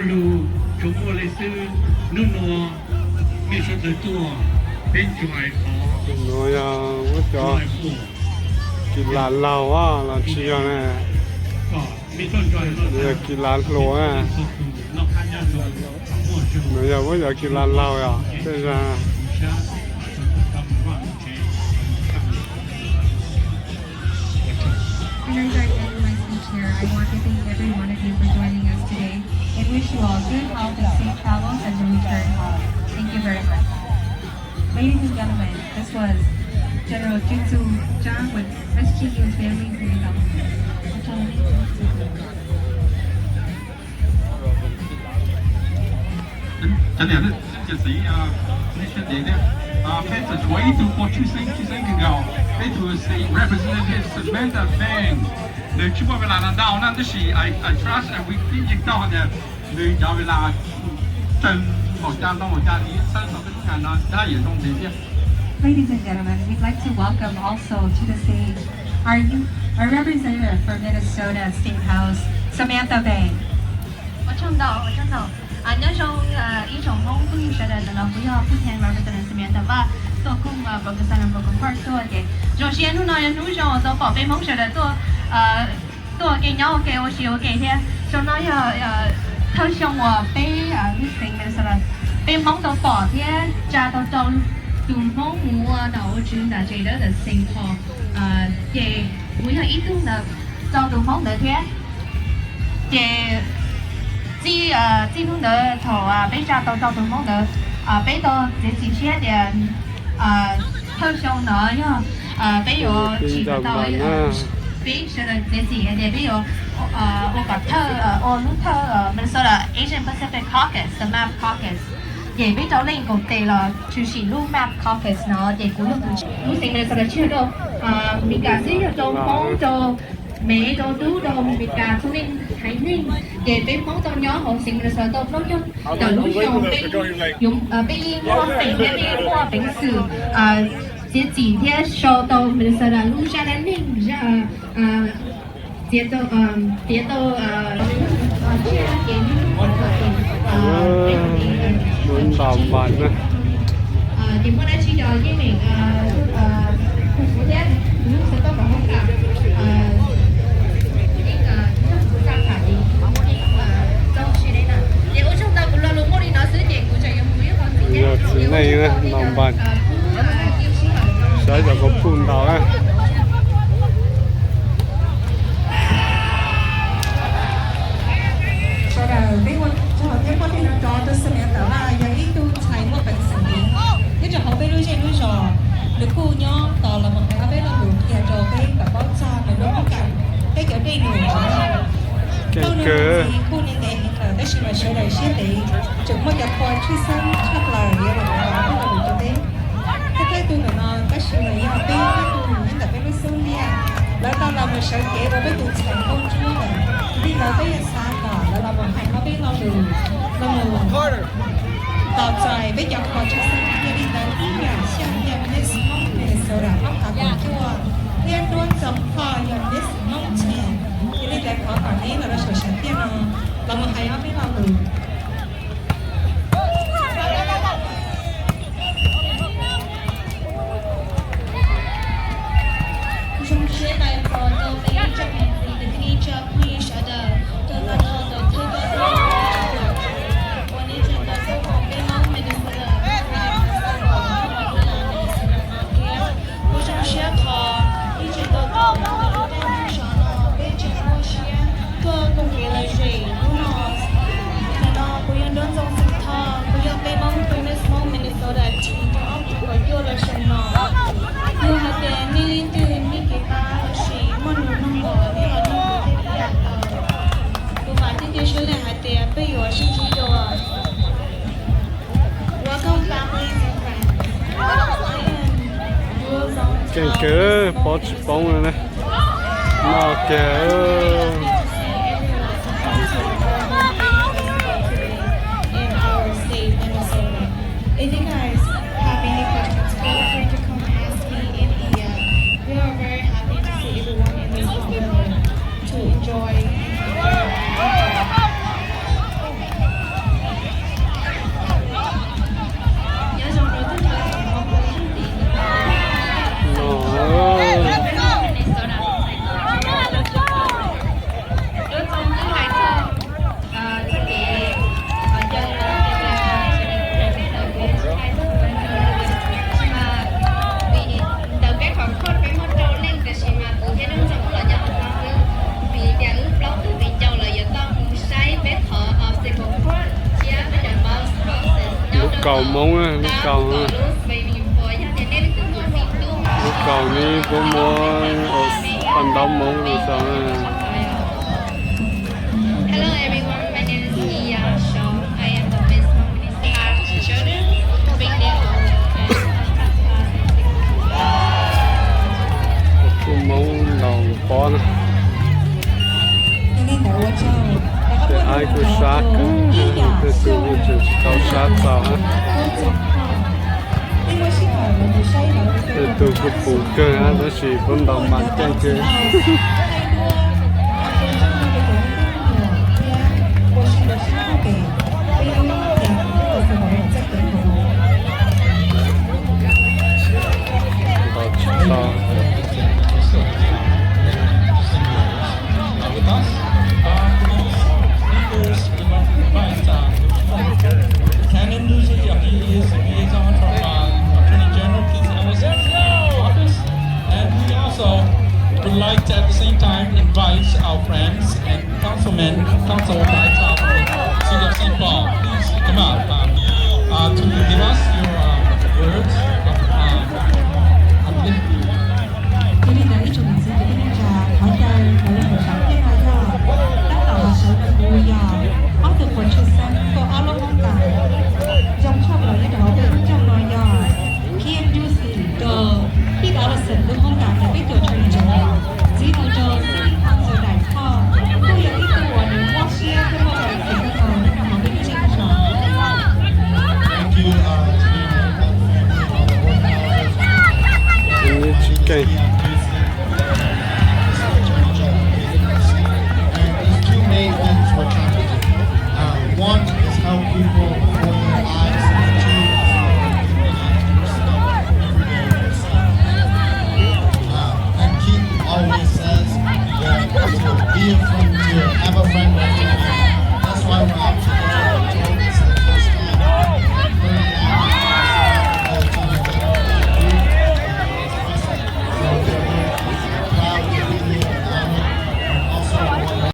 Lug tsuas muaj li xwb, hnub nuav mej sawv daws tuaj, peb ntsib qhov, nuav yog muab cov kis las laug los tsis yog na, yog kis las hluas na. Nuav yog muab cov kis las laug os, tej zag. As I end my speech here, I want to thank every one of you for joining us today and wish you all good health and safe travels and the return home. Thank you very much. Ladies and gentlemen, this was General Jun Soo Jang with S G U's Families and Development. Cov niam cov txiv, nej sawv daws thiab, peb tseem tshuav ib tug pog tshwj xeeb, tshwj xeeb kawg nkaus, peb tug State Representative Samantha Bang. Nws tsis muaj vaj lam ntau na, tab sis I, I trust and we think you know tias nws cov vaj lam tseem npaum cas ntau npaum cas li, txhawb tau peb lub nyam no dab yam zoo ntxiv thiab. Ladies and gentlemen, we'd like to welcome also to the stage our, our representative for Minnesota State House, Samantha Bang. Ua tsaug ntau, ua tsaug ntau. Nyob zoo ib tsoom Hmoob phooj ywg sawv daws, ntawm no kuv yog Phu Thej Representative Samantha Bang tuaj koom Broken Silence Broken Heart tuaj ces zoo siab hnub no yog hnub zoo tau pom peb Hmoob sawv daws tuaj, tuaj ua ke nyob ua ke ua si ua ke thiab. Xyoo no yog thawj xyoo uas peb lub xeev Minnesota peb Hmoob tau pom thiab tsa tau rau tus Hmoob mus ua nom ua tswv ntawm tsev dawb ntawm Saint Paul, ces kuv yog ib tug ntawm rau tus Hmoob ntawd thiab. Ces txij, txij hnub ntawd thaum peb tsa tau rau tus Hmoob ntawd, peb tau txiav txim siab tias thawj xyoo no yog peb yuav tsim tau, peb sawv daws txiav txim hais tias peb yuav ua kom thawj, ua lub thawj Minnesota Asian Pacific Caucus, the MAP Caucus. Ces peb rau leej koom tes los tshwm sim lub MAP Caucus no ces kuv yog tus, lub xeev Minnesota tsis yog rau Mis Kas xwb, yog rau Hmoob, rau Mev, rau Dub, rau Mis Kas txhua leej haiv neeg. Ces peb Hmoob tau nyob hauv xeev Minnesota tau plaub caug tawm lub xyoo, peb, peb yeej muaj peev thiab peb yeej muaj peev xwm txiav txim thiab sau tau Minnesota lub zaj dab neeg, zaj txiav tau, txiav tau tsiaj ces nws ntaus npas na. Ces muaj dab tsi los yeej meem hu kuv thiab, kuv xav tau kom hauv kam yeej nyob kuv txaj tham li tau si li na. Ces ua tsaug ntau, kuv lo lus muaj li no xwb ces kuv tseem yuav mus ib qho ntxiv thiab. Yog txiv neej na, ntaus npas. Saib cov koj puj ntaus na. Sawv daws, peb ua tsaug thiab muaj tej no rau tus Samantha Bang, yog ib tug ntxhais muaj peev xwm heev nyob rau hauv peb lub zej lub zos. Nws kuj nyob tos los mus hais ob peb lo lus qhia rau peb kom paub txog nws lub koob kas, peb cov dej num. Tau nws mus ntxiv kuj ntev heev lawm tab sis mas sawv daws siab ntev, tseem muaj cov qhua tshwj xeeb tshaj plaws yuav los mus hais ob peb lo lus rau peb. Thawj thawj tug ntawm no tab sis mas yog peb ib tug nyob ntawm peb lub xub ntiag, lawv tau los mus sawv kev ua peb tus ntxhais nkauj ntsuab lawm. Yog li ntawd peb yuav xav kom lawv los mus hais ob peb lo lus los mus tos txais peb cov qhua tshwj xeeb. Yog li ntawd ib yam xyaj yog Miss Hmoob Minnesota ob phav kaum cuaj thiab Nuab Ntxoo Phoj yog Miss Hmoob Ten. Yog li ntawd thov kom neb los rau saum sam thiaj no los mus hais ob peb lo lus. Zoo siab tais txog rau peb ib tsoom niam txiv kwv tij neej tsa phooj ywg sawv daws, rau tag nrho tus thawj coj ua nej tseem tau tuaj koom peb Hmoob Minnesota, Minnesota no thiab. Kuv zoo siab qhov ib tsoom tau tuaj koom peb lub zej lub zos no, peb tseem muaj siab tuaj koom kev lom zem hnub no. Ntawm no kuv yog Nuab Ntxoo Xeem Thoj, kuv yog peb Hmoob tus Miss Hmoob Minnesota team rau ob phav kaum cuaj los xyoo no. Yog hais tias nej leej twg nej kev pab los sis muaj lus nug los nej ho nug kuv thiaj tau. Kuv vam thiab cia siab hais tias peb yuav sib ntsib dua. Welcome, families and friends. I am Nuab Ntxoo Xeem Thoj. Keej kawg, pob tsis poob li na. Noj kiag. In our state, Minnesota. If you guys have any questions, feel free to come ask me in E I. We are very happy to see everyone in this hall to enjoy. Kaus Hmoob, lub kaus, lub kaus ne puab muab paj ntaub Hmoob rau saum. Kuj Hmoob ntaus pob na. Tej aib kuj sab kawg, tej tug kuj tseem tsis tau sab txaus na. Tej tug kuj pum kawg na, tab sis puab ntaus mas ceej kawg. Ntaus tsis tau. With us, uh, for those speakers, we'd like to invite, uh, Canon Nduzi, uh, he is the liaison from, uh, Attorney General. Please, uh, say hello, August. And we also would like to, at the same time, invite our friends and councilmen, council guys, uh, from the city of Saint Paul. Please come out, uh, uh, to give us your, uh, words of, uh, upliftment. 对领导一种名字决定着，团队和人手上电话要，当导航手的服务要，花的火车三够阿罗红港，用差不多一百个分钟呢要，P M U C 的一百二十分钟港的被九成以上，吉隆州森林康所奶泡，都有一个我能光鲜跟我们一起跟我们好的一些不少。Thank you, uh, to the American family, all the organizers, and the T N T, and there's two main things we're trying to do. Uh, one is help people before their eyes, and two is help people understand everyday life. Uh, and Keith always says that to be a